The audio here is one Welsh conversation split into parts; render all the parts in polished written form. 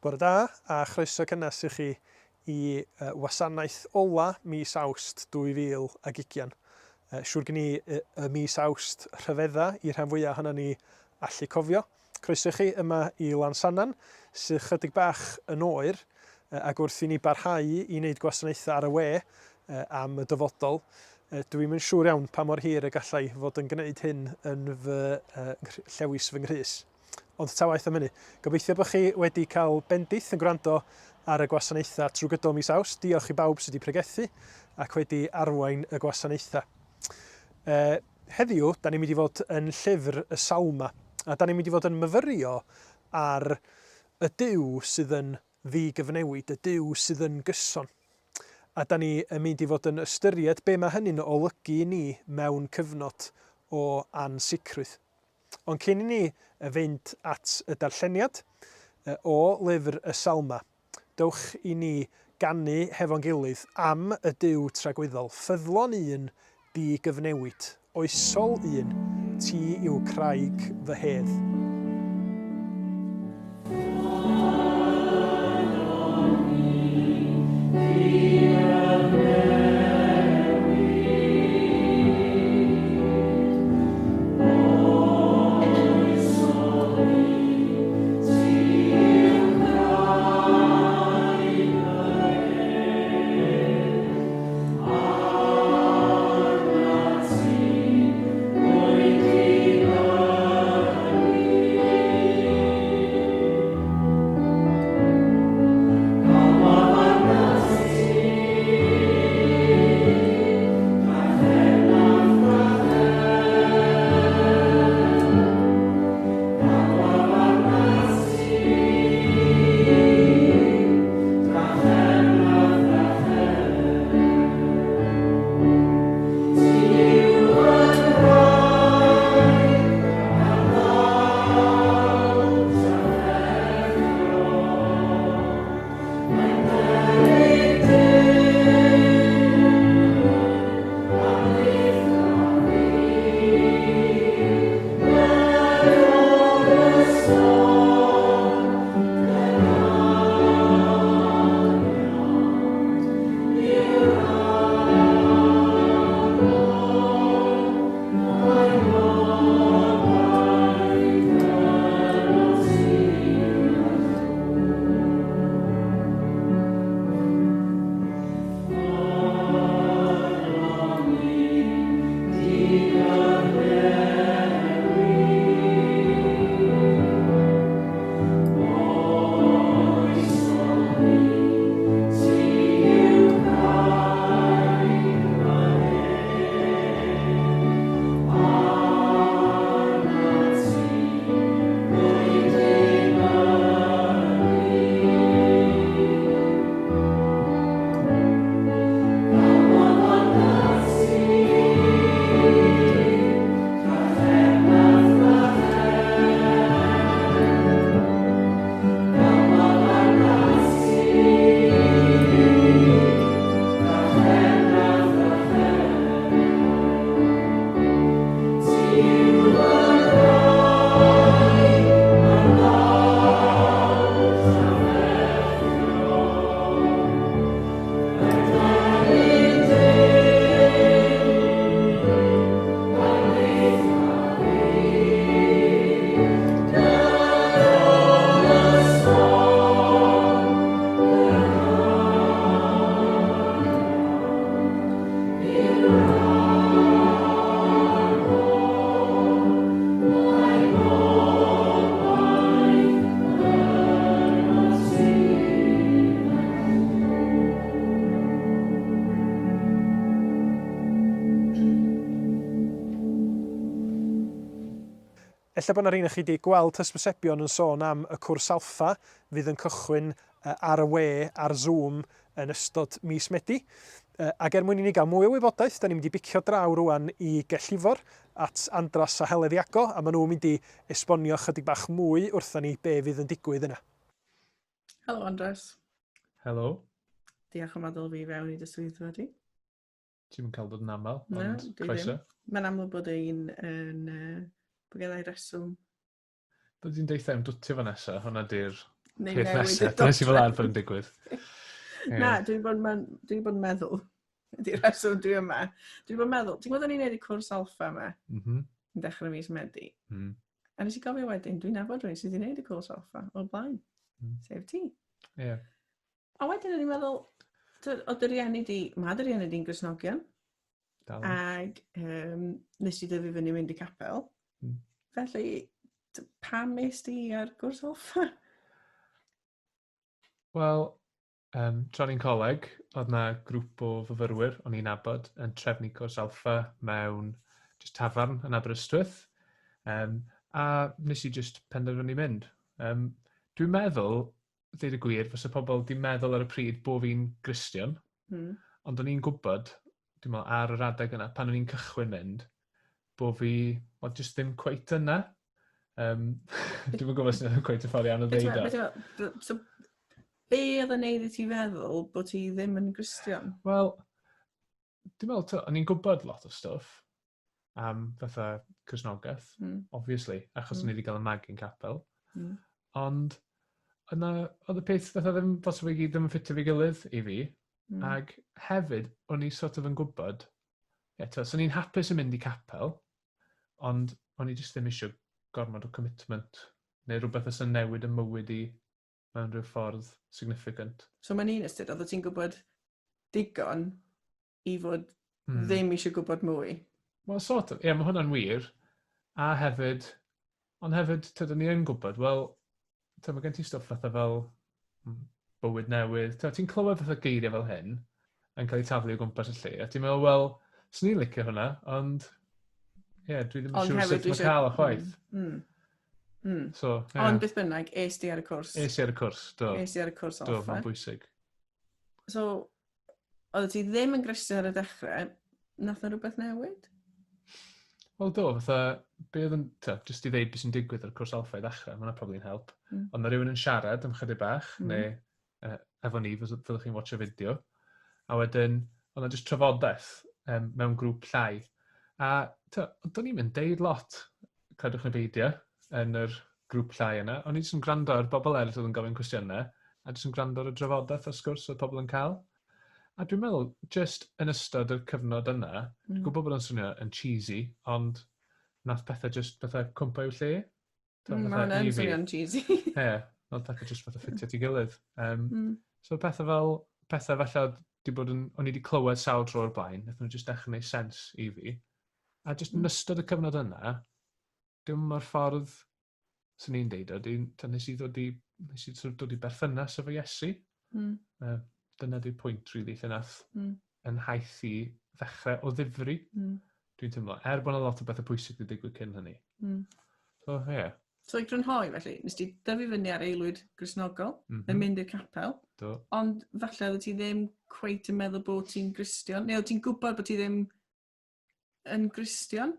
Bore da a chroeso cynnes i chi i wasanaeth ola mis Awst 2020. Siŵr gen i y mis Awst rhyfedda i rhan fwyaf ohonon ni allu cofio. Croeso i chi yma i Lansannan, sydd chydig bach yn oer, ac wrth i ni barhau i wneud gwasanaethau ar y we am y dyfodol, dwi'm yn siŵr iawn pa mor hir y gallai fod yn gwneud hyn yn fy llewis fy nghrys. Ond ta waeth am hynny. Gobeithio bod chi wedi cael bendith yn gwrando ar y gwasanaethau trwy gydol mis Awst. Diolch i bawb sydd wedi pregethu ac wedi arwain y gwasanaethau. E, heddiw, da ni'n mynd i fod yn llyfr y Salma, a da ni'n mynd i fod yn myfyrio ar y Duw sydd yn ddi-gyfnewid, y Duw sydd yn gyson. A da ni yn mynd i fod yn ystyried be mae hynny'n olygu i ni mewn cyfnod o ansicrwydd. Ond cyn i ni fynd at y darlleniad o lyfr y Salmau, dowch i ni ganu hefo'n gilydd am y Duw tragwyddol, ffyddlon un, di-gyfnewid, oesol un, ti yw craig fy hedd. Ella bod 'na rhein o chi 'di gweld hysbysebion yn sôn am y cwrs Alpha fydd yn cychwyn ar y we, ar Zoom, yn ystod mis Medi. Ac er mwyn i ni gael mwy o wybodaeth, da ni'n mynd i bicio draw rwan i Gellifor at Andras a Heledd Iago, a maen nhw'n mynd i esbonio chydig bach mwy wrtha ni be fydd yn digwydd yna. Helo Andras. Helo. Diolch am adael fi fewn i dy swyddfa di. Ti'm yn cael dod yn aml, Na, ond dwi croeso. ddim. Mae'n amlwg bod ein yn... Uh, bod gen i reswm. Byddi di'n deutha i'm dwtio fo nesa, hwnna di'r... Neu Peth newid y nesaf. Dyna sy'n fel dodrefn. arfer yn digwydd. Ie. Na, dwi 'di bod yn dwi 'di bod yn meddwl. Ydy'r rheswm dwi yma. Dwi 'di bod yn meddwl, ti'n gwybod o'n i'n neud y cwrs alpha yma yn dechrau mis Medi. A nes i gofio wedyn, dwi'n nabod rhywun sydd wedi gwneud y cwrs alpha o'r blaen, sef ti. Ie. A wedyn o'n i'n meddwl, oedd dy rieni di, mae dy rieni di'n Gristnogion, Dal. ac nes i dyfu fyny mynd i capel. Felly, pam es di ar gwrs alpha? Wel, tra o'n i'n coleg, oedd 'na grŵp o fyfyrwyr o'n i'n nabod yn trefnu cwrs alpha mewn jyst tafarn yn Aberystwyth. A nes i jyst penderfynu mynd. Dwi'n meddwl, dweud y gwir, fysa pobl 'di meddwl ar y pryd bo' fi'n Gristion. Ond o'n i'n gwybod, dwi'n meddwl, ar yr adeg yna, pan o'n i'n cychwyn mynd, bo' fi, wel, jyst ddim cweit yna. Dwi'm yn gwybod os yna'n cweit y ffordd iawn o Be' ti'n ddeud o. be' ti'n meddwl? So, be oedd yn neud i ti feddwl bod ti ddim yn Gristion? Wel, dwi'n meddwl, o'n i'n gwybod lot o stwff am fatha Cristnogaeth, obviously, achos o'n i wedi cael y magu'n capel. Ond yna, oedd y peth fatha ddim, dros i gyd ddim yn ffitio fi gilydd i fi. Ac hefyd, o'n i sort of yn gwybod, ie, t'o', so o'n i'n hapus yn mynd i capel, ond o'n i jyst ddim eisiau gormod o commitment neu rhywbeth fysa'n newid y mywyd i mewn rhyw ffordd significant. So mae'n un ystyr, oedd ti'n gwybod digon i fod ddim eisiau gwybod mwy? Wel, sort of, ie, mae hwnna'n wir. A hefyd, ond hefyd, tyd, o'n i yn gwybod, wel, tyd, mae gen ti stwff fatha fel bywyd newydd. Tyd, ti'n clywed fatha geiriau fel hyn yn cael eu taflu o gwmpas y lle, a ti'n meddwl, wel, swn i'n licio hwnna, ond ie, yeah, dwi ddim yn Ond siŵr hefyd sut dwi mae isio- cael o chwaith. So, ie. Ond beth bynnag, es di ar y cwrs. Es i ar y cwrs, do. Es i ar y cwrs Do, alpha. mae'n bwysig. So, oedd ti ddim yn Gristion ar y dechrau, nath na rhywbeth newid? Wel do, fatha, be oedd yn, ta, jyst i ddeud beth sy'n digwydd ar y cwrs alpha i ddechrau, mae hwnna probably yn help. Ond mae rhywun yn siarad am chydig bach, neu efo ni, fyddwch chi'n watcho fideo. A wedyn, oedd 'na jyst trafodaeth mewn grŵp llai. A ta, do'n i'm yn deud lot, credwch neu beidio, yn yr grŵp llai yna. O'n i jyst yn gwrando ar bobl eraill oedd yn gofyn cwestiynau, a jyst yn gwrando ar y drafodaeth a'r sgwrs oedd pobl yn cael. A dwi'n meddwl, jyst yn ystod y cyfnod yna, dwi'n gwybod bod o'n swnio yn cheesy, ond nath pethau jyst pethau cwmpo i'w lle. T'o' Ma' fatha hwnna'n i fi. swnio'n cheesy. Ie, nath pethau jyst fatha ffitio at ei gilydd. So pethau fel, pethau falle oedd 'di bod yn, o'n i 'di clywed sawl tro o'r blaen, nath nhw jyst dechrau gwneud sens i fi. A jyst yn ystod y cyfnod yna, dim o'r ffordd swn i'n deud o, nes i ddod i, nes i sort of dod i berthynas efo Iesu. Dyna di'r pwynt, really, lle nath yn nhaith i ddechrau o ddifri. Dwi'n teimlo, er bod 'na lot o bethau pwysig wedi digwydd cyn hynny. So, ie. Yeah. So i grynhoi, felly, nes ti dyfu fyny ar aelwyd Gristnogol, yn mynd i'r capel, Do. ond falle oedd ti ddim cweit yn meddwl bod ti'n Gristion, neu oedd ti'n gwybod bod ti ddim yn Gristion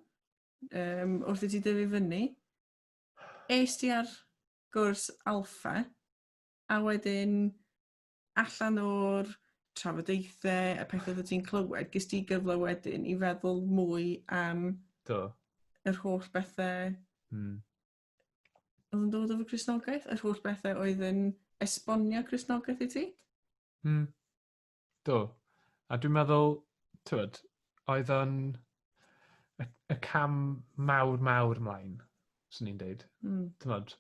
wrth i ti dyfu fyny. Es ti ar gwrs alpha, a wedyn allan o'r trafodaethau a pethau oedd ti'n clywed, ges ti gyfle wedyn i feddwl mwy am Do. yr holl bethau oedd yn dod efo Cristnogaeth, yr holl bethau oedd yn esbonio Cristnogaeth i ti? Do. A dwi'n meddwl, tywed, oedd o'n y cam mawr, mawr ymlaen, swn i'n deud. Tywed,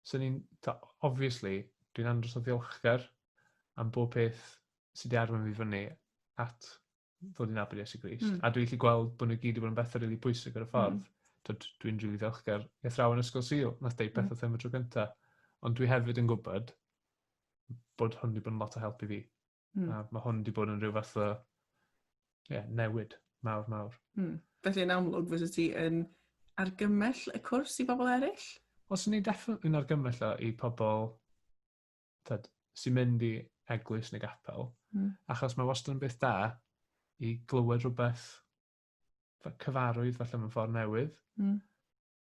swn i'n, obviously, dwi'n andros o ddiolchgar am bob peth sydd wedi arwain fi fyny at ddod i nabod Iesu Grist. A dwi'n gallu gweld bod nhw gyd wedi bod yn bethau rili pwysig ar y ffordd. Tyd, dwi'n rili ddiolchgar i athrawon Ysgol Sul, nath deud pethau wrth am y tro gynta. Ond dwi hefyd yn gwybod bod hwn wedi bod yn lot o help i fi. A mae hwn wedi bod yn rhyw fath o, ie, newid mawr, mawr. Felly yn amlwg fysa ti yn argymell y cwrs i bobl eraill? Wel, swn i'n definitely yn argymell o i pobl, tyd, sy'n mynd i eglwys neu gapel, achos mae wastad yn beth da i glywed rhywbeth cyfarwydd falle mewn ffordd newydd.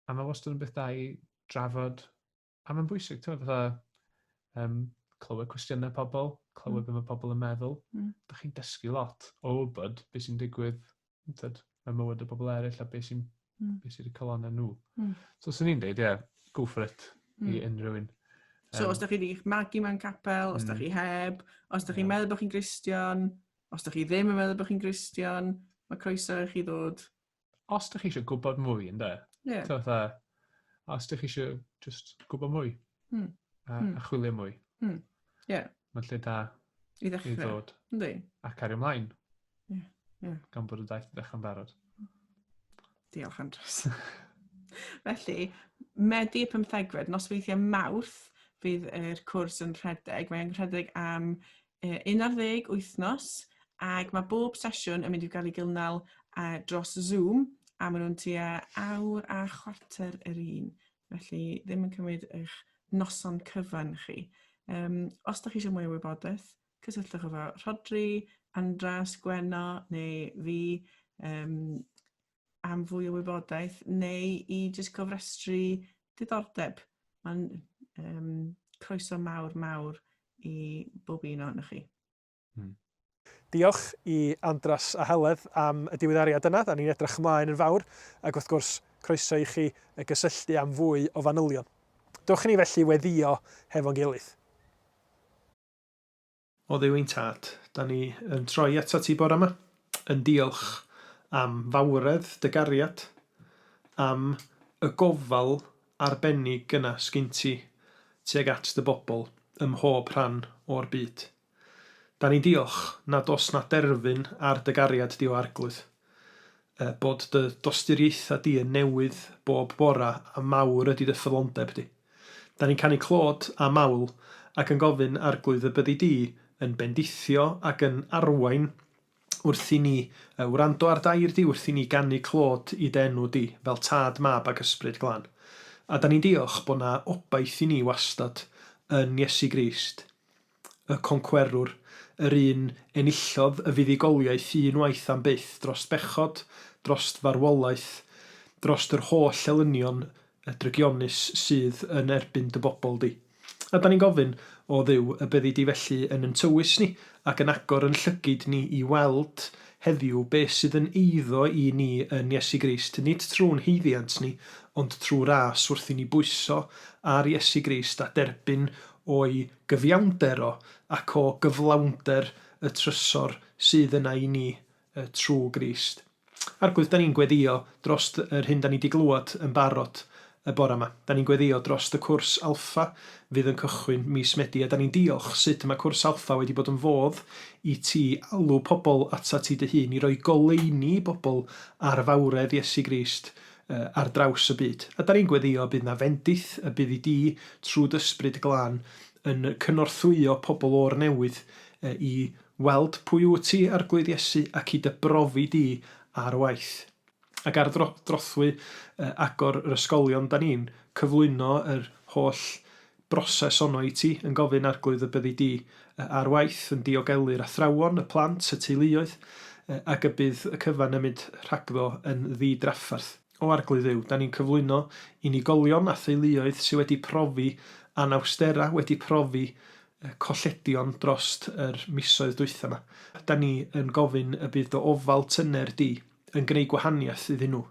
A mae wastad yn beth da i drafod, a mae'n bwysig, ti'n meddwl, fatha, clywed cwestiynau pobl, clywed beth mae pobl yn meddwl. Dach chi'n dysgu lot o wybod beth sy'n digwydd, tyd, mewn mywyd y bobl eraill a beth sy'n beth sydd wedi calonnau nhw. So, swn i'n deud, ie, yeah, go for it i unrhyw un. So, os da chi wedi magu mewn capel, os da chi heb, os da chi'n meddwl bod chi'n Gristion, os da chi ddim yn meddwl bod chi'n Gristion, mae croeso i chi ddod. Os da chi eisiau gwybod mwy, ynddo? Ie. So, fatha, os da chi eisiau just gwybod mwy a, a chwilio mwy. Mae'n lle da I ddechrau. I ddod. Yndi. A cario ymlaen. Ie. Yeah. Gan bod y daith yn dechrau'n barod. Diolch, Andros. Felly, Medi y 15fed, nosweithiau Mawrth, fydd yr cwrs yn rhedeg. Mae'n rhedeg am 11 wythnos, ac mae bob sesiwn yn mynd i gael ei gynnal dros Zoom, a maen nhw'n tua awr a chwarter yr un. Felly, ddim yn cymryd eich noson cyfan chi. Os da chi eisiau mwy o wybodaeth, cysylltwch efo Rhodri, Andras, Gwenno neu fi am fwy o wybodaeth, neu i jyst cofrestru diddordeb. Mae'n croeso mawr, mawr i bob un ohonoch chi. Diolch i Andras a Heledd am y diweddariad yna, da ni'n edrych ymlaen yn fawr, ac wrth gwrs croeso i chi gysylltu am fwy o fanylion. Dewch i ni felly weddïo hefo'n gilydd. O Dduw ein Tad, da ni yn troi atat ti bore yma, yn diolch am fawredd dy gariad, am y gofal arbennig yna sgin ti tuag at dy bobl ym mhob rhan o'r byd. Da ni'n diolch nad oes 'na derfyn ar dy gariad di o Arglwydd. Bod dy dosturiaethau di yn newydd bob bora a mawr ydi dy ffyddlondeb di. Da ni'n canu clod a mawl ac yn gofyn Arglwydd y byddi di yn bendithio ac yn arwain wrth i ni wrando ar d'air di, wrth i ni ganu clod i dy enw di, fel Tad, Mab ac Ysbryd Glân. A da ni'n diolch bod 'na obaith i ni wastad yn Iesu Grist. y concwerwr, yr un enillodd y fuddugoliaeth un waith am byth drost bechod, drost farwolaeth, drost yr holl elynion y drygionus sydd yn erbyn dy bobl di. A da ni'n gofyn, O Dduw, y byddi di felly yn yn tywys ni ac yn agor yn llygid ni i weld heddiw be sydd yn eiddo i ni yn Iesu Grist, nid trwy'n haeddiant ni, ond trwy ras wrth i ni bwyso ar Iesu Grist a derbyn o'i gyfiawnder o, ac o gyflawnder y trysor sydd yna i ni trwy Grist. Arglwydd, da ni'n gweddïo drost yr hyn da ni 'di glywed yn barod y bore 'ma. Da ni'n gweddïo drost y cwrs Alpha fydd yn cychwyn mis Medi, a da ni'n diolch sut mae cwrs Alpha wedi bod yn fodd i ti alw pobl atat ti dy hun, i roi goleuni i bobl ar fawredd Iesu Grist ar draws y byd. A da ni'n gweddïo y bydd 'na fendith, y bydd i di, trwy d'Ysbryd Glân, yn cynorthwyo pobl o'r newydd i weld pwy wyt ti, Arglwydd Iesu, ac i dy brofi di ar waith. Ac ar drothwy agor yr ysgolion, da ni'n cyflwyno yr holl broses honno i ti, yn gofyn, Arglwydd, y byddi di ar waith, yn diogelu'r athrawon, y plant, y teuluoedd, ac y bydd y cyfan yn mynd rhagddo yn ddi-drafferth. O Arglwydd Dduw, da ni'n cyflwyno unigolion a theuluoedd sy wedi profi anawsterau, wedi profi colledion drost yr misoedd dwytha 'ma. Da ni yn gofyn y bydd dy ofal tyner di yn gwneud gwahaniaeth iddyn nhw,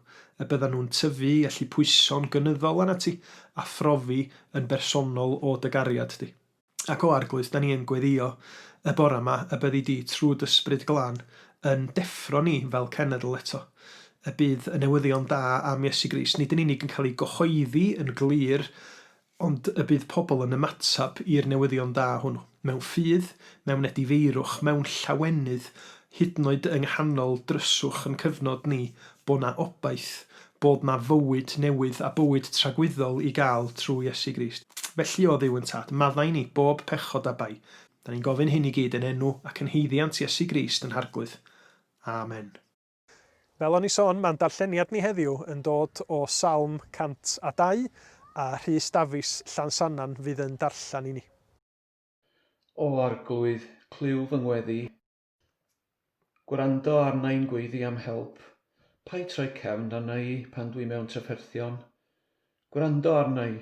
y byddan nhw'n tyfu i allu pwyso'n gynyddol arnat ti a phrofi yn bersonol o dy gariad di. Ac o Arglwydd, da ni yn gweddïo y bore 'ma y byddi di trwy d'Ysbryd Glân yn deffro ni fel cenedl eto, y bydd y newyddion da am Iesu Grist nid yn unig yn cael ei gyhoeddi yn glir Ond y bydd pobl yn ymateb i'r newyddion da hwnnw, mewn ffydd, mewn edifeirwch, mewn llawenydd, hyd yn oed yng nghanol dryswch yn cyfnod ni, bod 'na obaith, bod 'na fywyd newydd a bywyd tragwyddol i gael trwy Iesu Grist. Felly, O Dduw yn Tad, maddau ni bob pechod a bai. Da ni'n gofyn hyn i gyd yn enw ac yn haeddiant Iesu Grist yn Harglwydd. Amen. Fel o'n i sôn, mae'n darlleniad ni heddiw yn dod o Salm 102, a Rhys Dafis Llansannan fydd yn darllen i ni. O Arglwydd, clyw fy ngweddi. Gwrando arna i'n gweiddi am help. Paid troi cefn arna i pan dwi mewn trafferthion. Gwrando arna i.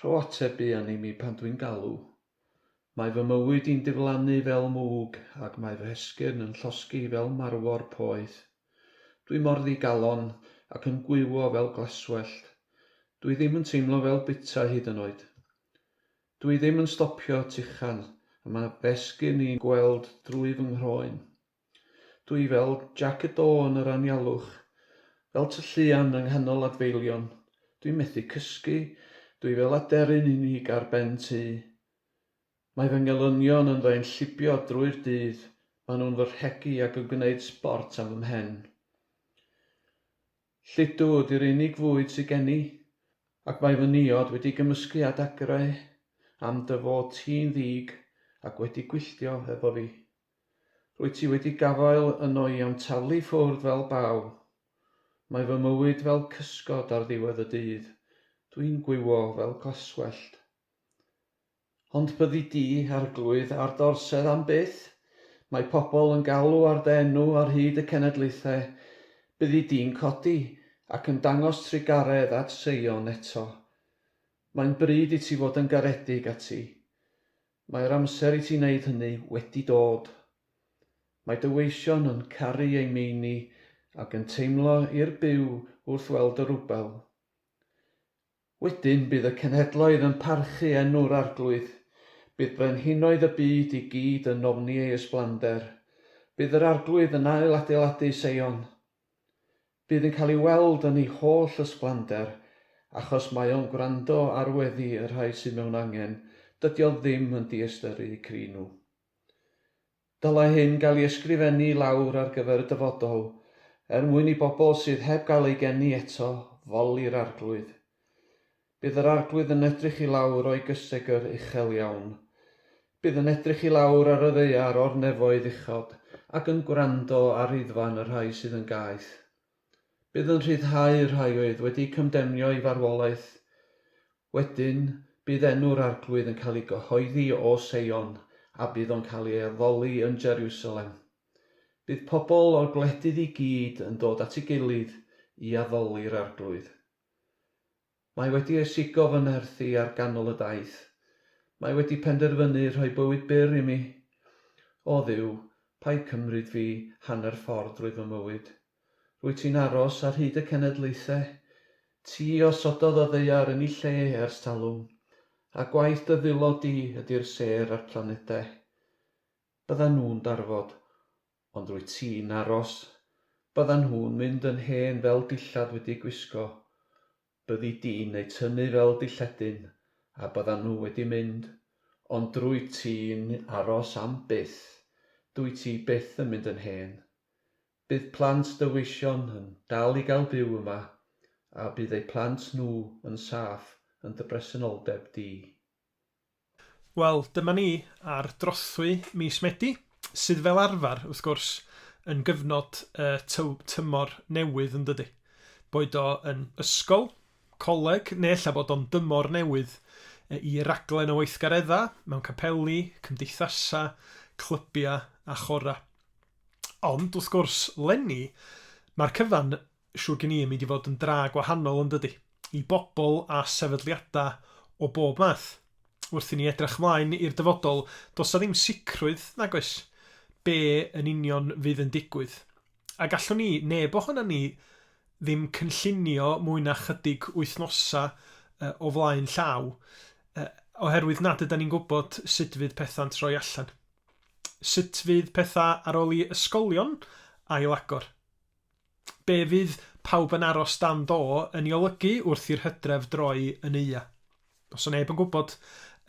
Rho ateb buan i mi pan dwi'n galw. Mae fy mywyd i'n diflannu fel mwg ac mae fy hesgyrn yn llosgi fel marwor poeth. Dwi mor ddigalon ac yn gwywo fel glaswellt. Dwi ddim yn teimlo fel bwyta hyd yn oed. Dw i ddim yn stopio tuchan, a mae f'esgyrn i'n gweld drwy fy nghroen. Dw i fel Jac y Do yn yr anialwch, fel tylluan yng nghanol adfeilion. Dwi'n methu cysgu, dw i fel aderyn unig ar ben tŷ. Mae fy ngelynion yn fy enllibio drwy'r dydd, maen nhw'n fy rhegi ac yn gwneud sbort am fy mhen. Lludw ydy'r unig fwyd sy gen i, ac mae fy niod wedi gymysgu â dagrau, am dy fod ti'n ddig ac wedi gwylltio efo fi. Rwyt ti wedi gafael yno i a'm taflu i ffwrdd fel baw. Mae fy mywyd fel cysgod ar ddiwedd y dydd, dwi'n gwywo fel glaswellt. Ond byddi di, Arglwydd, ar dy orsedd am byth? Mae pobl yn galw ar dy enw ar hyd y cenedlaethau. Byddi di'n codi ac yn dangos trugaredd at Seion eto. Mae'n bryd i ti fod yn garedig ati. Mae'r amser i ti wneud hynny wedi dod. Mae dy weision yn caru eu meini ac yn teimlo i'r byw wrth weld y rwbel. Wedyn bydd y cenhedloedd yn parchu enw'r Arglwydd, bydd brenhinoedd y byd i gyd yn ofni ei ysblander. Bydd yr Arglwydd yn ail-adeiladu Seion. Bydd yn cael ei weld yn ei holl ysblander, achos mae o'n gwrando ar weddi y rhai sydd mewn angen, dydy o ddim yn diystyru eu cri nhw. Dylai hyn gael ei ysgrifennu i lawr ar gyfer y dyfodol, er mwyn i bobl sydd heb gael eu geni eto foli'r Arglwydd. Bydd yr Arglwydd yn edrych i lawr o'i gysegr uchel iawn. Bydd yn edrych i lawr ar y ddaear o'r nefoedd uchod, ac yn gwrando ar riddfan y rhai sydd yn gaeth. Bydd yn rhyddhau'r rhai oedd wedi cymdemnio i farwolaeth. Wedyn, bydd enw'r Arglwydd yn cael ei gyhoeddi o Seion, a bydd o'n cael ei addoli yn Jeriwsalem. Bydd pobl o'r gwledydd i gyd yn dod at ei gilydd i addoli'r Arglwydd. Mae wedi ysigo fy nerth i ar ganol y daith. Mae wedi penderfynu rhoi bywyd byr i mi. O Dduw, paid cymryd fi hanner ffordd drwy fy mywyd. Rwyt ti'n aros ar hyd y cenedlaethau. Ti osododd y ddaear yn ei lle ers talwm, a gwaith dy ddwylo di ydy'r sêr a'r planedau. Byddan nhw'n darfod, ond rwyt ti'n aros. Byddan nhw'n mynd yn hen fel dillad wedi eu gwisgo. Byddi di'n eu tynnu fel dilledyn, a byddan nhw wedi mynd, ond rwyt ti'n aros am byth. Dwyt ti byth yn mynd yn hen. Bydd plant dy weision yn dal i gael byw yma, a bydd eu plant nhw yn saff yn dy bresenoldeb di. Wel, dyma ni ar drothwy mis Medi, sydd fel arfer, wrth gwrs, yn gyfnod uh, tymor newydd yn dydy. Boed o yn ysgol, coleg, neu ella bod o'n dymor newydd i raglen o weithgareddau mewn capeli, cymdeithasau, clybiau a chorau. Ond, wrth gwrs, 'leni, mae'r cyfan, siŵr gen i, yn mynd i fod yn dra gwahanol yn dydi? I bobl a sefydliadau o bob math. Wrth i ni edrych 'mlaen i'r dyfodol, does 'na ddim sicrwydd, nag oes, be yn union fydd yn digwydd. A gallwn ni, neb ohonan ni, ddim cynllunio mwy na chydig wythnosau o flaen llaw, oherwydd nad ydan ni'n gwybod sut fydd pethau'n troi allan. Sut fydd pethau ar ôl i ysgolion ail-agor? Be fydd pawb yn aros dan do yn ei olygu wrth i'r hydref droi yn aea? Does 'na neb yn gwybod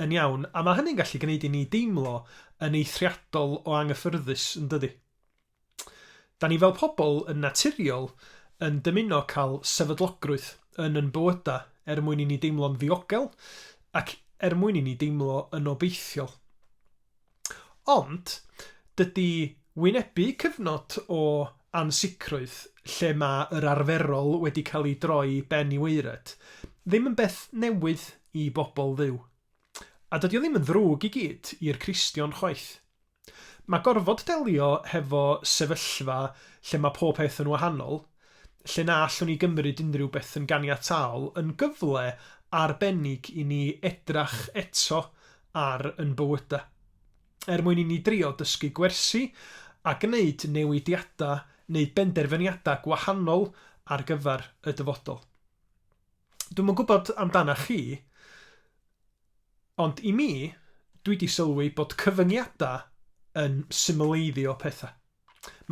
yn iawn, a mae hynny'n gallu gwneud i ni deimlo yn eithriadol o anghyffyrddus, yn dydi? Da ni fel pobl yn naturiol yn dymuno cael sefydlogrwydd yn yn bywydau er mwyn i ni deimlo'n ddiogel ac er mwyn i ni deimlo yn obeithiol. Ond, dydy wynebu cyfnod o ansicrwydd lle mae yr arferol wedi cael ei droi ben i waered ddim yn beth newydd i bobl Dduw. A dydy o ddim yn ddrwg i gyd i'r Cristion chwaith. Mae gorfod delio hefo sefyllfa lle mae pob peth yn wahanol, lle na allwn ni gymryd unrhyw beth yn ganiataol, yn gyfle arbennig i ni edrach eto ar yn bywydau. Er mwyn i ni drio dysgu gwersi a gwneud newidiadau neu benderfyniadau gwahanol ar gyfer y dyfodol. Dwi'm yn gwybod amdanach chi, Ond i mi, dwi 'di sylwi bod cyfyngiadau yn symleiddio pethau.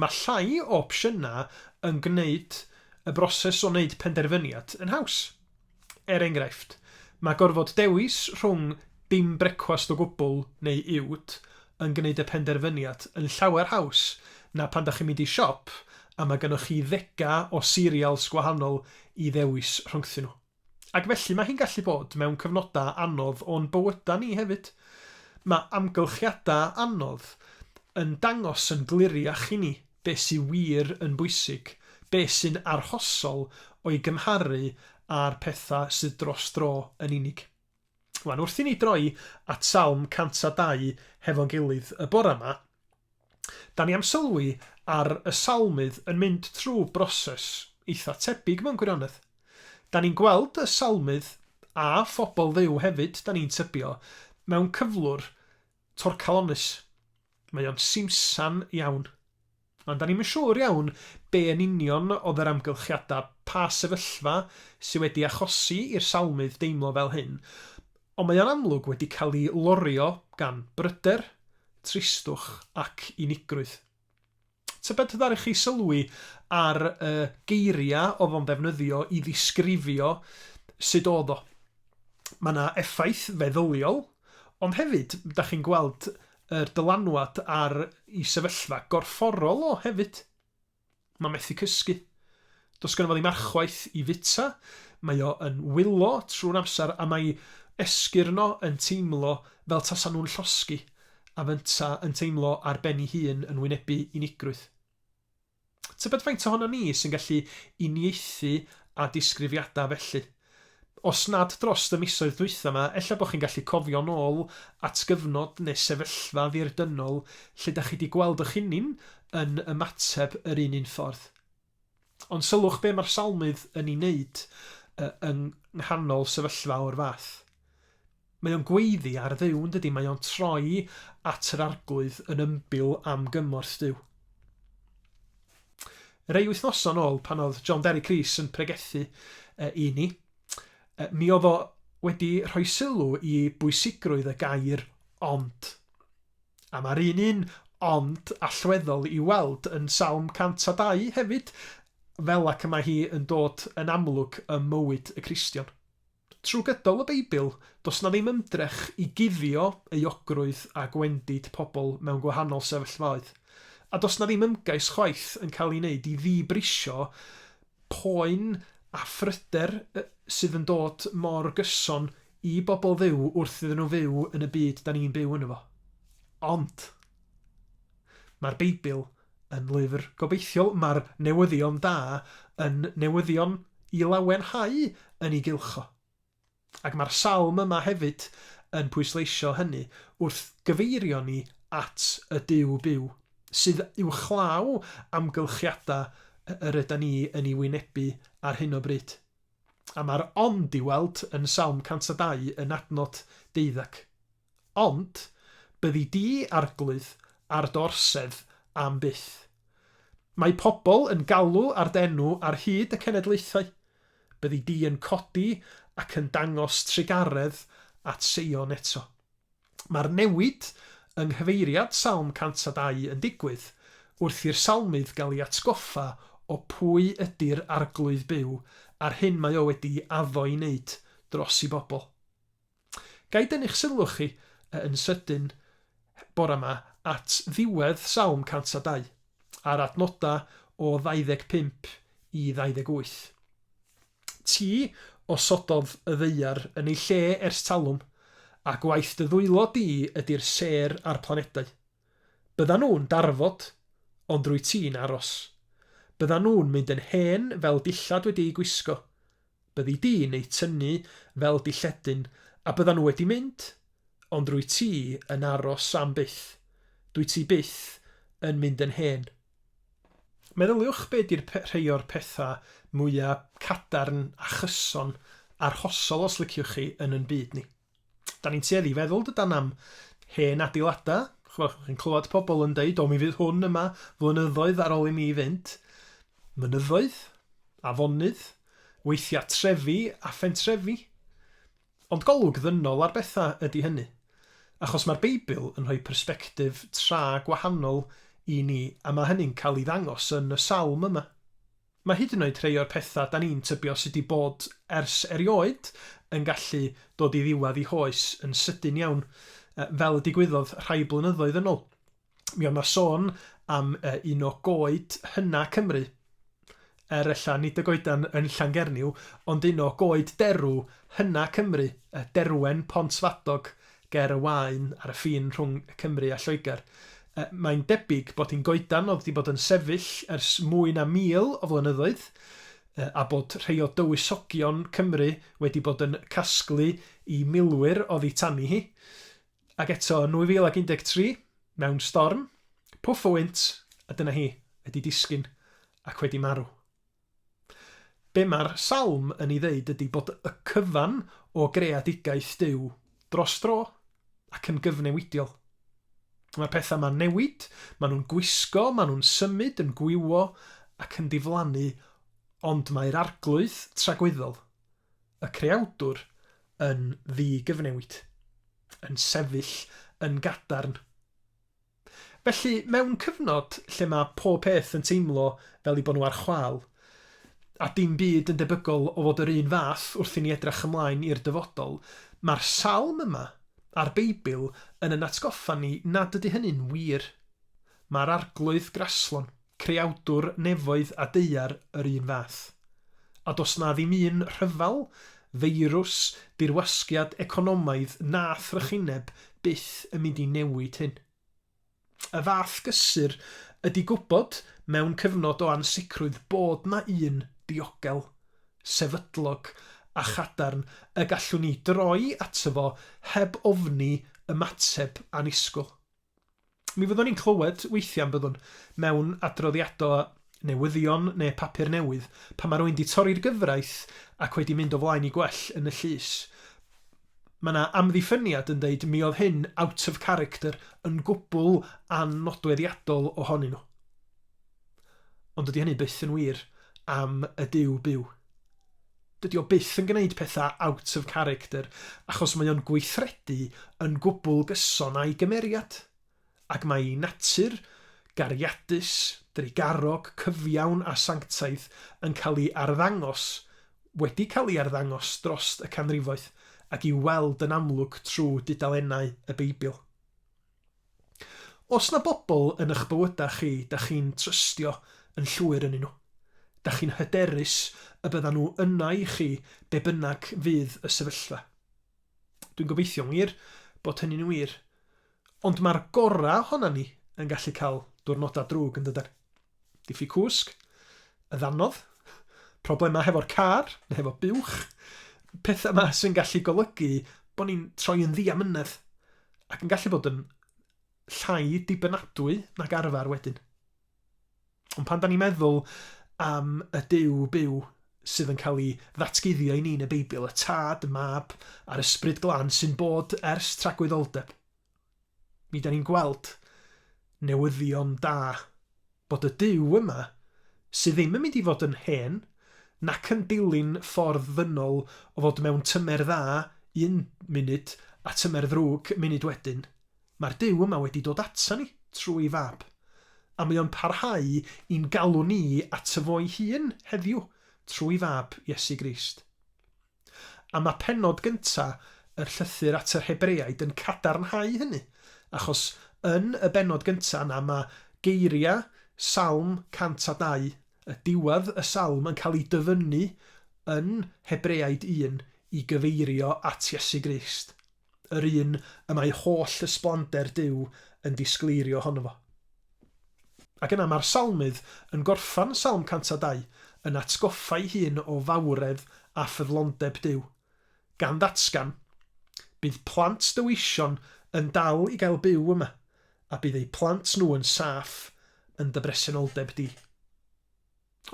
Mae llai o opsiynau yn gwneud y broses o wneud penderfyniad yn haws. Er enghraifft, mae gorfod dewis rhwng dim brecwast o gwbl neu uwd yn gwneud y penderfyniad yn llawer haws na pan dach chi'n mynd i siop a mae gynnoch chi ddegau o cereals gwahanol i ddewis rhyngthyn nhw. Ac felly mae hi'n gallu bod mewn cyfnodau anodd o'n bywydau ni hefyd. Mae amgylchiadau anodd yn dangos yn gliriach i ni be sy wir yn bwysig, be sy'n arhosol o'i gymharu â'r pethau sydd dros dro yn unig. Wan, wrth i ni droi at Salm 102 hefo'n gilydd y bore 'ma, da ni am sylwi ar y salmydd yn mynd trwy broses eitha tebyg mewn gwirionedd. Da ni'n gweld y salmydd a phobl Dduw hefyd, da ni'n tybio, mewn cyflwr torcalonnus. Mae o'n simsan iawn. Ond da ni'm yn siŵr iawn be yn union oedd yr amgylchiadau, pa sefyllfa sy wedi achosi i'r salmydd deimlo fel hyn, ond mae o'n amlwg wedi cael ei lorio gan bryder, tristwch ac unigrwydd. Tybed ddaru chi sylwi ar y geiriau oedd o'n ddefnyddio i ddisgrifio sut oedd o? Mae 'na effaith feddyliol, ond hefyd, da chi'n gweld yr dylanwad ar ei sefyllfa gorfforol o hefyd. Mae'n methu cysgu. Does gynno fo ddim archwaith i fwyta, mae o yn wylo trwy'r amser a mae esgyrn o yn teimlo fel tasa nhw'n llosgi a fynta yn teimlo ar ben ei hun yn wynebu unigrwydd. Tybed faint ohonon ni sy'n gallu uniaethu â disgrifiadau felly? Os nad drost y misoedd dwytha 'ma, ella bo' chi'n gallu cofio nôl at gyfnod neu sefyllfa ddirdynnol lle 'dach chi 'di gweld 'ych hunin yn ymateb yr un un ffordd. Ond sylwch be' ma'r Salmydd yn 'i wneud yng nghanol sefyllfa o'r fath. Mae o'n gweiddi ar Dduw, yn dydi? Mae o'n troi at yr Arglwydd yn ymbil am gymorth Duw. Rei wythnosau yn ôl, pan oedd John Derek Rees yn pregethu i ni, mi oedd o wedi rhoi sylw i bwysigrwydd y gair ond. A mae'r un un ond allweddol i weld yn Salm 102 hefyd, fel ac y mae hi yn dod yn amlwg ym mywyd y Cristion. Trwy gydol y Beibl, does 'na ddim ymdrech i guddio euogrwydd a gwendid pobl mewn gwahanol sefyllfaoedd. A does 'na ddim ymgais chwaith yn cael ei wneud i ddibrisio poen a phryder sydd yn dod mor gyson i bobl Dduw wrth iddyn nhw fyw yn y byd 'da ni'n byw yno fo. Ond, mae'r Beibl yn lyfr gobeithiol, mae'r newyddion da yn newyddion i lawenhau yn ei gylch o. Ac mae'r salm yma hefyd yn pwysleisio hynny wrth gyfeirio ni at y Duw byw, sydd uwchlaw amgylchiadau yr ydan ni yn ei wynebu ar hyn o bryd. A mae'r ond i'w weld yn Salm 102 yn adnod deuddeg. Ond, byddi di, Arglwydd, ar dy orsedd am byth. Mae pobl yn galw ar dy enw ar hyd y cenedlaethau. Byddi di yn codi ac yn dangos trugaredd at Seion eto. Mae'r newid yng nghyfeiriad Salm 102 yn digwydd wrth i'r salmydd gael ei atgoffa o pwy ydy'r Arglwydd byw a'r hyn mae o wedi addo ei wneud dros ei bobl. Ga i dynnu'ch sylw chi yn sydyn bore 'ma at ddiwedd Salm 102, a'r adnodau o 25 i 28. Ti osododd y ddaear yn ei lle ers talwm, a gwaith dy ddwylo di ydi'r sêr a'r planedau. Byddan nhw'n darfod, ond rwyt ti'n aros. Byddan nhw'n mynd yn hen fel dillad wedi'u gwisgo. Byddi di'n eu tynnu fel dilledyn, a byddan nhw wedi mynd, ond rwyt ti yn aros am byth. Dwyt ti byth yn mynd yn hen. Meddyliwch be 'di'r rhei o'r pethau mwya' cadarn a chyson, arhosol os liciwch chi, yn 'yn byd ni. Da ni'n tueddu i feddwl dydan am hen adeiladau. Ch'mod, chi'n clywed pobl yn deud, o mi fydd hwn yma flynyddoedd ar ôl i mi fynd. Mynyddoedd, afonydd, weithiau trefi a phentrefi. Ond golwg ddynol ar bethau ydy hynny, achos mae'r Beibl yn rhoi persbectif tra gwahanol i ni a mae hynny'n cael ei ddangos yn y salm yma. Mae hyd yn oed rhei o'r pethau da ni'n tybio sydd 'di bod ers erioed yn gallu dod i ddiwedd eu hoes yn sydyn iawn, fel y digwyddodd rhai blynyddoedd yn ôl. Mi oedd 'na sôn am un o goed hyna Cymru, er ella nid y goedan yn Llangernyw, ond un o goed derw hyna Cymru, y derwen Pont Fadog ger y Waun ar y ffin rhwng Cymru a Lloegr. Mae'n debyg bod hi'n goedan oedd 'di bod yn sefyll ers mwy na 1,000 o flynyddoedd, a bod rhei o dywysogion Cymru wedi bod yn casglu i milwyr oddi tani hi. Ac eto, yn 2013, mewn storm, pwff o wynt, a dyna hi, wedi disgyn ac wedi marw. Be mae'r salm yn ei ddeud ydy bod y cyfan o greadigaeth Duw dros dro ac yn gyfnewidiol. Mae'r pethau 'ma'n newid, maen nhw'n gwisgo, maen nhw'n symud, yn gwywo ac yn diflannu, ond mae'r Arglwydd tragwyddol, y Creawdwr, yn ddi-gyfnewid, yn sefyll yn gadarn. Felly, mewn cyfnod lle mae pob peth yn teimlo fel eu bod nhw ar chwâl, a dim byd yn debygol o fod yr un fath wrth i ni edrach ymlaen i'r dyfodol, mae'r salm yma, a'r Beibl, yn ein atgoffa ni nad ydy hynny'n wir. Mae'r Arglwydd graslon, Creawdwr nefoedd a daear yr un fath. A does 'na ddim un rhyfel, feirws, dirwasgiad economaidd na thrychineb byth yn mynd i newid hyn. Y fath gysur ydi gwybod mewn cyfnod o ansicrwydd bod 'na un diogel, sefydlog a chadarn y gallwn ni droi ato fo heb ofni ymateb annisgwyl. Mi fyddwn ni'n clywed weithiau yn byddwn, mewn adroddiadau newyddion neu papur newydd, pan mae rhywun 'di torri'r gyfraith ac wedi mynd o flaen i gwell yn y llys. Mae 'na amddiffyniad yn deud mi oedd hyn out of character, yn gwbl annodweddiadol ohonyn nhw. Ond dydy hynny byth yn wir am y Duw byw. Dydy o byth yn gwneud pethau out of character achos mae o'n gweithredu yn gwbl gyson â'i gymeriad, ac mae ei natur gariadus, drugarog, cyfiawn a sanctaidd yn cael ei arddangos, wedi cael ei arddangos drost y canrifoedd ac i'w weld yn amlwg trwy dudalennau y Beibl. Oes 'na bobl yn eich bywydau chi dach chi'n trystio yn llwyr ynnyn nhw? Dach chi'n hyderus y byddan nhw yna i chi be bynnag fydd y sefyllfa? Dwi'n gobeithio'n wir bod hynny'n wir. Ond mae'r gorau ohonan ni yn gallu cael diwrnodau drwg yn dydan? Diffyg cwsg, y ddannodd, problemau hefo'r car neu hefo buwch, pethau yma sy'n gallu golygu bod ni'n troi yn ddiamynedd ac yn gallu bod yn llai dibynadwy nag arfer wedyn. Ond pan da ni'n meddwl am y Duw byw sydd yn cael ei ddatguddio i ni yn y Beibl, y Tad, y Mab a'r Ysbryd Glân sy'n bod ers tragwyddoldeb, Mi 'da ni'n gweld newyddion da bod y Duw yma, sydd ddim yn mynd i fod yn hen, nac yn dilyn ffordd ddynol o fod mewn tymer dda un munud a tymer ddrwg munud wedyn, mae'r Duw yma wedi dod ata ni trwy ei Fab, a mae o'n parhau i'n galw ni ato fo'i hun heddiw trwy Fab Iesu Grist. A mae pennod gynta yr llythyr at yr Hebreaid yn cadarnhau hynny, achos yn y bennod gynta yna mae geiriau Salm 102, y diwedd y salm yn cael ei dyfynnu yn Hebreaid 1 i gyfeirio at Iesu Grist, yr un y mae holl ysblander Duw yn disgleirio ohono fo. Ac yna mae'r salmydd yn gorffen Salm 102 yn atgoffa'i hun o fawredd a ffyddlondeb Duw, gan ddatgan, Bydd plant dy weision yn dal i gael byw yma, a bydd eu plant nhw yn saff yn dy bresenoldeb di.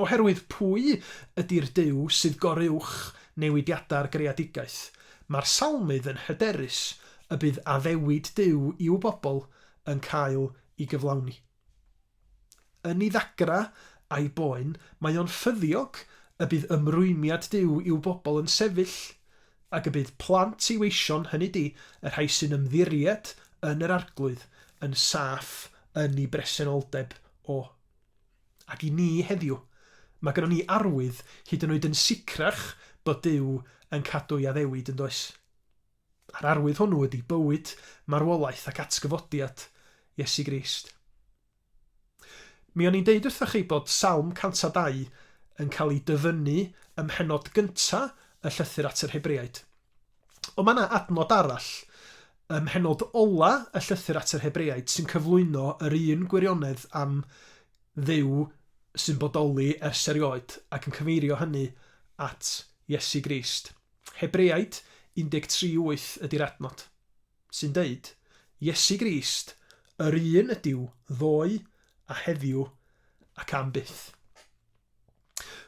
Oherwydd pwy ydi'r Duw sydd goruwch newidiadau'r greadigaeth, mae'r salmydd yn hyderus y bydd addewid Duw i'w bobl yn cael ei gyflawni. Yn ei ddagrau a'i boen, mae o'n ffyddiog y bydd ymrwymiad Duw i'w bobl yn sefyll, Ac y bydd plant ei weision, hynny 'di, y rhai sy'n ymddiried yn yr Arglwydd, yn saff yn ei bresenoldeb o. Ac i ni heddiw, mae gynnon ni arwydd hyd yn oed yn sicrach bod Duw yn cadw'i addewid, yn does? A'r arwydd hwnnw ydi bywyd, marwolaeth ac atgyfodiad Iesu Grist. Mi o'n i'n deud wrthoch chi bod Salm 102 yn cael ei dyfynnu ym mhennod gynta y llythyr at yr Hebreaid. Ond mae yna adnod arall ym mhennod ola y llythyr at yr Hebreaid sy'n cyflwyno yr un gwirionedd am Dduw sy'n bodoli ers erioed ac yn cyfeirio hynny at Iesu Grist. Hebreaid 13:8 ydy'r adnod. sy'n deud, Iesu Grist, yr un ydyw ddoe a heddiw ac am byth.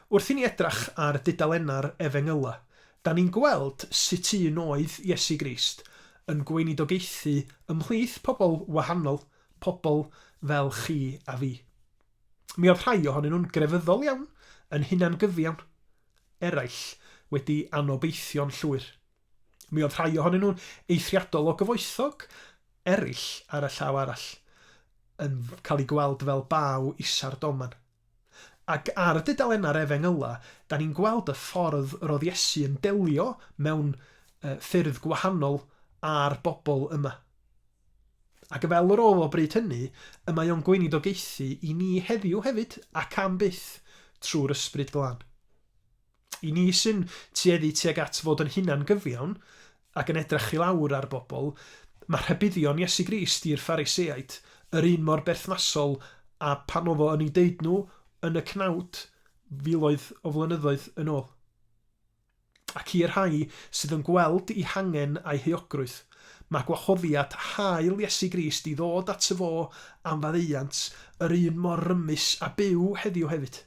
Wrth i ni edrach ar dudalennau'r Efengylau, da ni'n gweld sut un oedd Iesu Grist yn gweinidogaethu ymhlith pobl wahanol, pobl fel chi a fi. Mi oedd rhai ohonyn nhw'n grefyddol iawn, yn hunangyfiawn, eraill wedi anobeithio'n llwyr. Mi oedd rhai ohonyn nhw'n eithriadol o gyfoethog, eraill, ar y llaw arall, yn cael eu gweld fel baw isa'r domen. Ac ar y dudalennau'r Efengylau, da ni'n gweld y ffordd yr oedd Iesu yn delio mewn ffyrdd gwahanol â'r bobl yma. Ac fel yr oedd o bryd hynny, y mae o'n gweinidogaethu i ni heddiw hefyd, ac am byth, trwy'r Ysbryd Glân. I ni sy'n tueddu tuag at fod yn hunangyfiawn ac yn edrych i lawr ar bobl, mae rhybuddion Iesu Grist i'r Phariseaid yr un mor berthnasol â pan oedd o yn eu deud nhw yn y cnawd filoedd o flynyddoedd yn ôl. Ac i'r rhai sydd yn gweld eu hangen a'u heuogrwydd, mae gwahoddiad hael Iesu Grist i ddod ato fo am faddeuant yr un mor rymus a byw heddiw hefyd.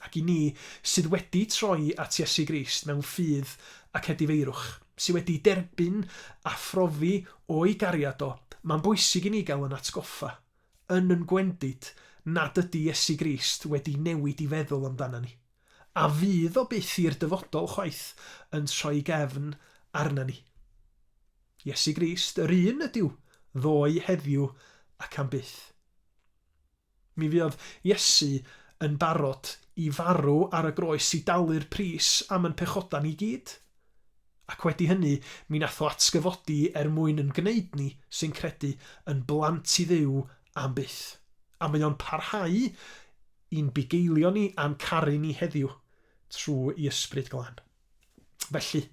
Ac i ni sydd wedi troi at Iesu Grist mewn ffydd ac edifeirwch, sydd wedi derbyn a phrofi o'i gariad o, mae'n bwysig i ni gael yn atgoffa, yn yn gwendid, nad ydy Iesu Grist wedi newid i feddwl amdana ni, a fydd o byth i'r dyfodol chwaith yn troi gefn arna ni. Iesu Grist, yr un ydyw, ddoe, heddiw ac am byth. Mi fuodd Iesu yn barod i farw ar y groes i dalu'r pris am yn pechoda ni gyd. Ac wedi hynny, mi nath o atgyfodi er mwyn yn gneud ni, sy'n credu, yn blant i Dduw am byth. A mae o'n parhau i'n bugeilio ni a'n caru ni heddiw trwy i Ysbryd Glân. Felly,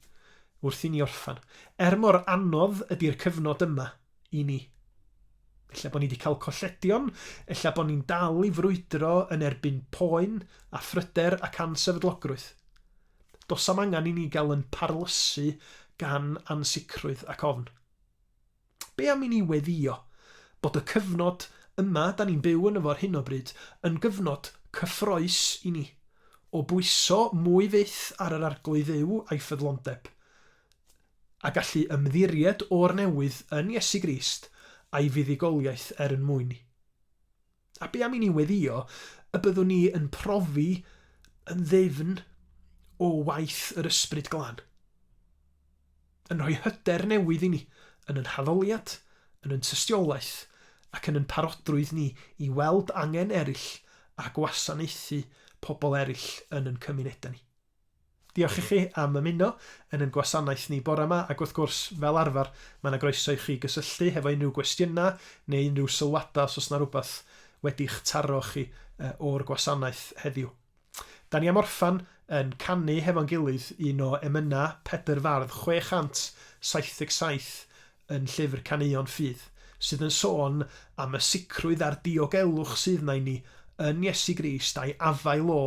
wrth i ni orffan, er mor anodd ydy'r cyfnod yma i ni, ella bod ni wedi cael colledion, ella bod ni'n dal i frwydro yn erbyn poen a phryder ac ansefydlogrwydd. Does am angen i ni gael yn parlysu gan ansicrwydd ac ofn. Be am i ni weddïo bod y cyfnod yma da ni'n byw yno fo ar hyn o bryd yn gyfnod cyffrous i ni, o bwyso mwy fyth ar yr Arglwydd Dduw a'i ffyddlondeb, a gallu ymddiried o'r newydd yn Iesu Grist a'i fuddugoliaeth er yn mwyn ni. A be am i ni weddïo y byddwn ni yn profi yn ddyfn o waith yr Ysbryd Glân, yn rhoi hyder newydd i ni yn yn haddoliad, yn yn tystiolaeth ac yn yn parodrwydd ni i weld angen eraill a gwasanaethu pobl eraill yn yn cymunedau ni. Diolch i chi am ymuno yn ein gwasanaeth ni bore 'ma, ac wrth gwrs, fel arfer, mae 'na groeso i chi gysylltu hefo unrhyw gwestiynau neu unrhyw sylwadau os oes 'na rywbeth wedi'ch taro chi o'r gwasanaeth heddiw. Da ni am orffan yn canu hefo'n gilydd un o emynau Pedr Fardd 677 yn llyfr Caneuon Ffydd, sydd yn sôn am y sicrwydd a'r diogelwch sydd 'na i ni yn Iesu Grist a'i afael o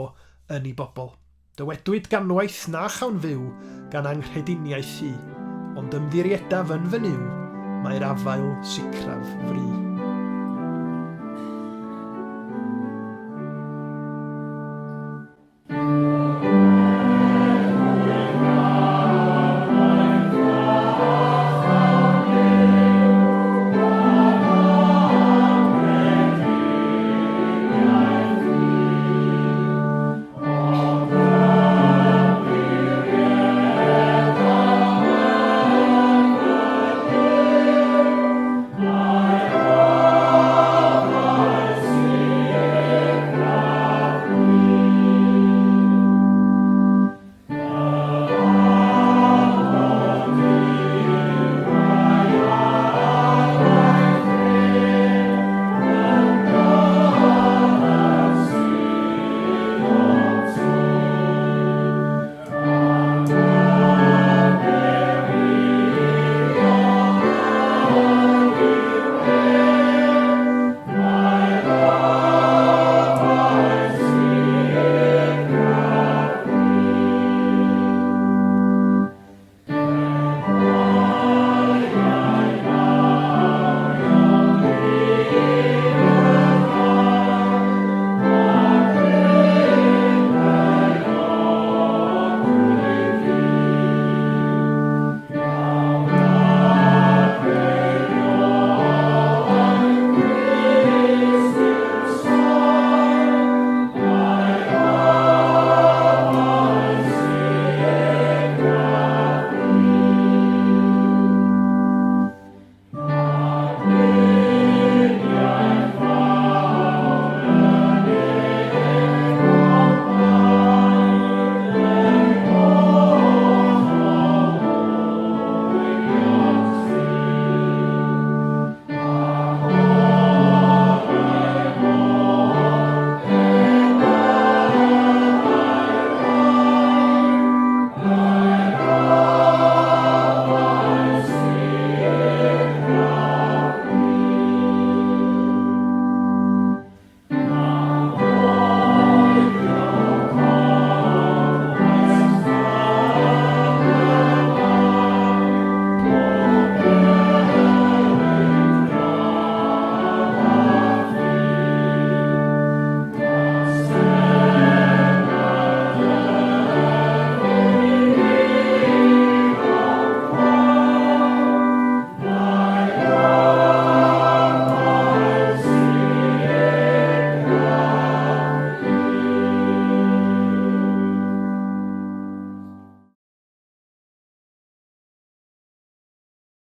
yn ei bobl. Dywedwyd ganwaith na chawn fyw gan anghrediniaeth hi, ond ymddiriedaf yn fy Nuw, mae'r afael sicraf fry.